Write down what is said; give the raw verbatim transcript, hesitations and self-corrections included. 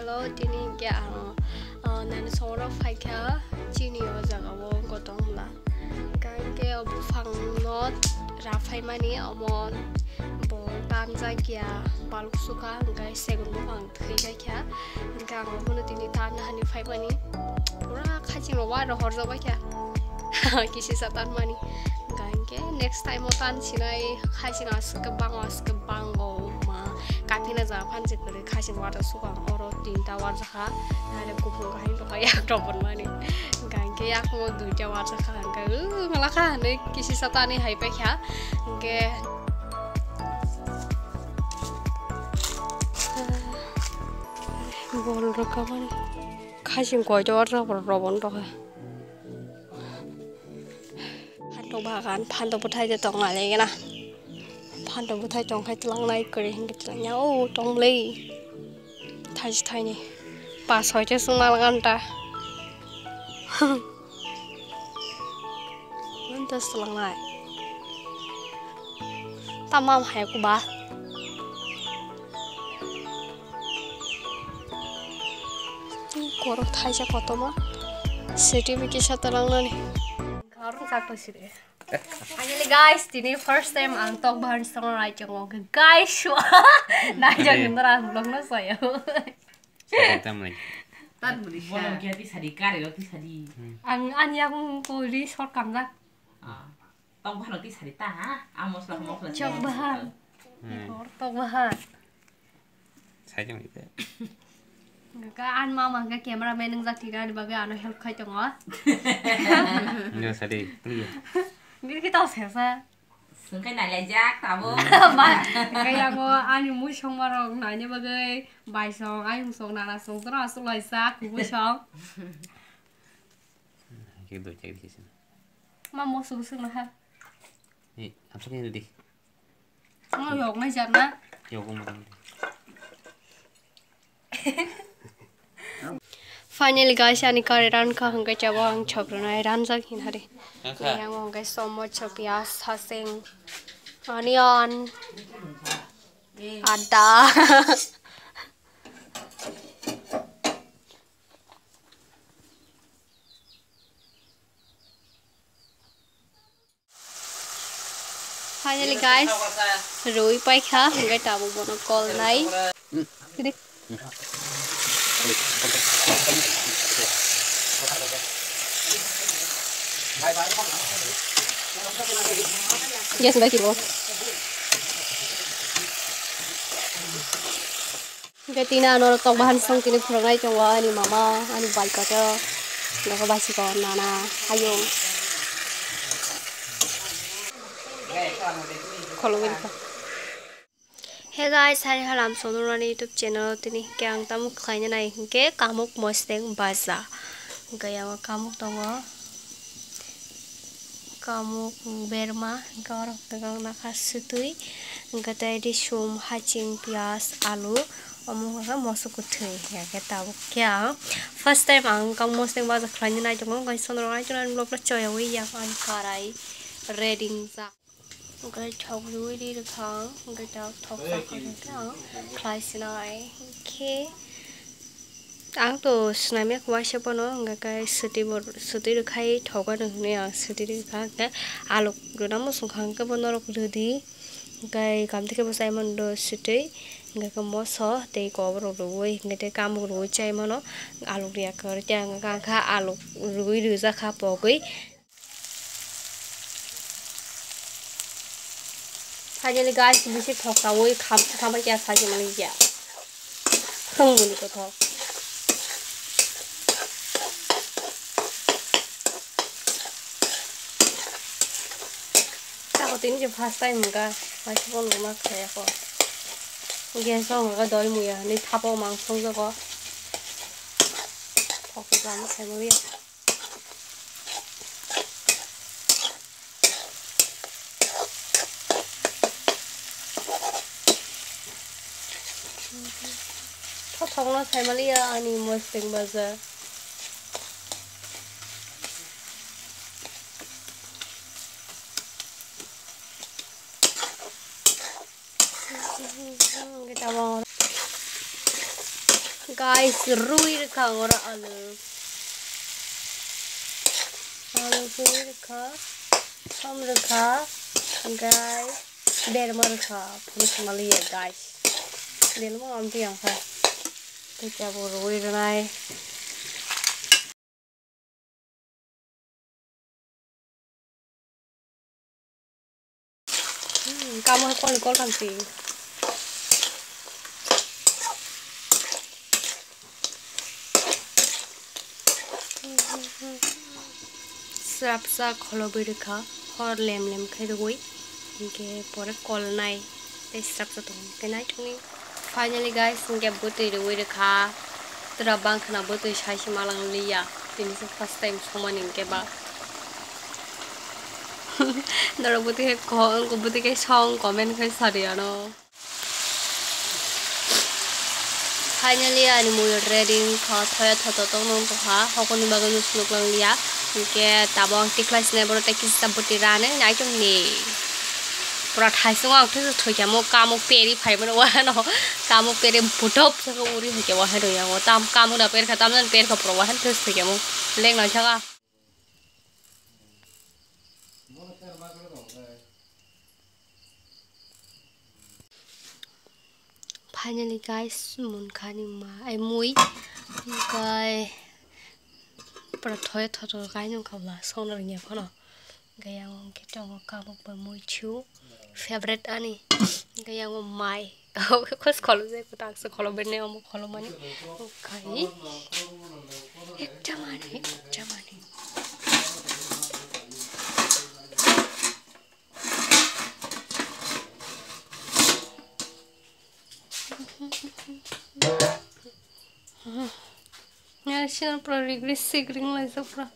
Tini hwnkhe ang, ah, nani songro phaikha chini o jaga o gotong mla. Hwnkhe o buphang no raphaimani omo bo tanjak ya baluk sukha hwnkhe segun buphang thwi kha. Hwnkhe ang obono tini tan hani phaimani pura khaching rok wa rohor jagwi kha. Kisi sa tan mani. Hwnkhe next time o tan sinai khaching aswk bang aswk bang o ma kaphina ja phanjak kwrwi khaching wa rok sukha oro tinta wa jakha. Nare kuphung kahai rok yak rok bon mani. Hwnkhe yakung duita wa jakha hwnkhe mala kha hwnwi kisi sa tani hai pai kha. Hwnkhe Bol rwkha mani. Khaching koito orjak borok rw bono rwkha. Phantok bagan, phantok bwthai de tong nai gana. Phantok bwthai tong khai twlang nai kwrwi hwnkhe twlang ya o tong le. Thaisi thaini. Pas hoite swng nal ganta. Nang ta swlangnai. Tamam hai ku ba. Korok thaisa kotorma. Certificate sa talangnani. Karung sakto sire. Finally guys, tini first time ang tok bahan songo rai chongo. Guys, sua. Nai jang Ade. Nara vlog no sayo. Sari tamni. Tan buli Bono sa. Kia ti sari kare lo ti sari. Ang ani akung ko ri short kamjak. Ah. Tong bhalo ti sari ta ha. A mosla mosla. Chok bahan. Hmm. Tor tok bahan. Sai jang ite. Ga an mama ga camera man nang jak ti ga ni bagai ano help khai tongo. Nyo sari. Nyo. Giri kita sesa. Sungkai nalaijak tabuk. Ba, kaya ko ani mui songmarok naina bagwi baisong, ayungsong, nanasong, jora aswk laijak, kubui song. Khe doi chai di sini. Ma moso sung na ha. Ni, apa khe di? Mo yok nai jar na. Yok mo. Finally guys, ani kari rankha hwnkhe chabo ang chopronai ranjak hinhari. Rankha. Yang hwnkhe somo chopya saseng onion ada. Finally guys, rui paikha, hwnkhe tabuk bono kolnai. Yes, bai kibo. Hingke tini ano tok bahan song tini phwrwngnai tongo ani mama, ani bai kotor, hingke baisiko nana, hayung. Khulumwi rikha. Hey guys, hai halam sonurani YouTube channel tini hingke ang tamo khlaina nai hingke kamuk mosteng baja. Hingke yango kamuk tongo. Kamuk berma, hingke oro hingke ang nakha swtwi, hingke tei risum, haching, piyaj, alu, omo hingke moso kwthwi, hingke tabuk khe ang first time ang kamuk mosteng baja khlaina nai tongo, hingke sonrok nai tongo, ani vlog no choyawi yang ani karai ready wngjak. Hingke thok riwi ri rwkha ang, hingke thok sakha hingke ang khlai sinai hingke. Ang to swnamya waisa bono, hingke swtwi bo, swtwi rwkhai thok ano hinwi ang swtwi rwkha, hingke aluk rwna muchungkha, hingke bo norok rwdi, hingke kamtwi khe bwsai mano swtwi, hingke moso tei koborok rwui, hingke tei kamuk rwui chai mano, aluk rwya kwrwi tei ang kha aluk rwui rwjakha pogwi. Finally guys, bisi thok sawi kham, kham khe saji mani ya. Hum muni ko thok. Tako tini je first time ga, first time ga ma khaya ko. Gas o ga doi muya ni thapo mang song jago. Thok ga ma khai mani ya. Thothokno saimaliya ani mosdeng baja. Hingke tabang oro Guys, rwi rwkha ang oro alu. Alu rwi rwkha, som rwkha, guys, berma rwkha, phuru swnaliya, guys. Berma amtwi ang kha. Tei kebo rwi rwnai. Hmm, kamo kol kol tang si. Srapsa kholo bwrwi kha, hor lem lem khai rwgwi, hinkhe pore kolnai tei srapsa tongo, hinkhe naithokni. Finally guys, hinkhe bwtwi rwui rwkha. Tura bangkhana bwtwi sai se malang liya. Tini se first time songmani hinkhe ba. Norok bwtwi khe ko-, bwtwi khe song comment khai sadi ano. Finally ani mui ready wngkha, thoya thoto tongno wngkha, hokoni bagwi no suluk lang liya. Hinkhe tabuk ang tikhlai sinai borok tei kisa bwtwi rani naitok ni. Pura thaisung ang thwiso thwikha mo kamo peri phaimani wahano kamo peri butop saka uri hwnkhe wahai rwya o tam kamo da perkha tamjani perkha pura wahai thwiso thwikha mo leng nai saka. Finally guys, munkha ni ma, ai mui, hinkhe pura thoya thoto kai nung kha bwla songna rwngya phano. Hinkhe yang hwnkhe tongo kabuk bai mui chu favorite ani. Hinkhe yang o mai, khos kholo je kwtak se kholo benne omo kholo mani. Khai ekta mani, ekta mani. Nang sini pura rigri sigring laisa pura.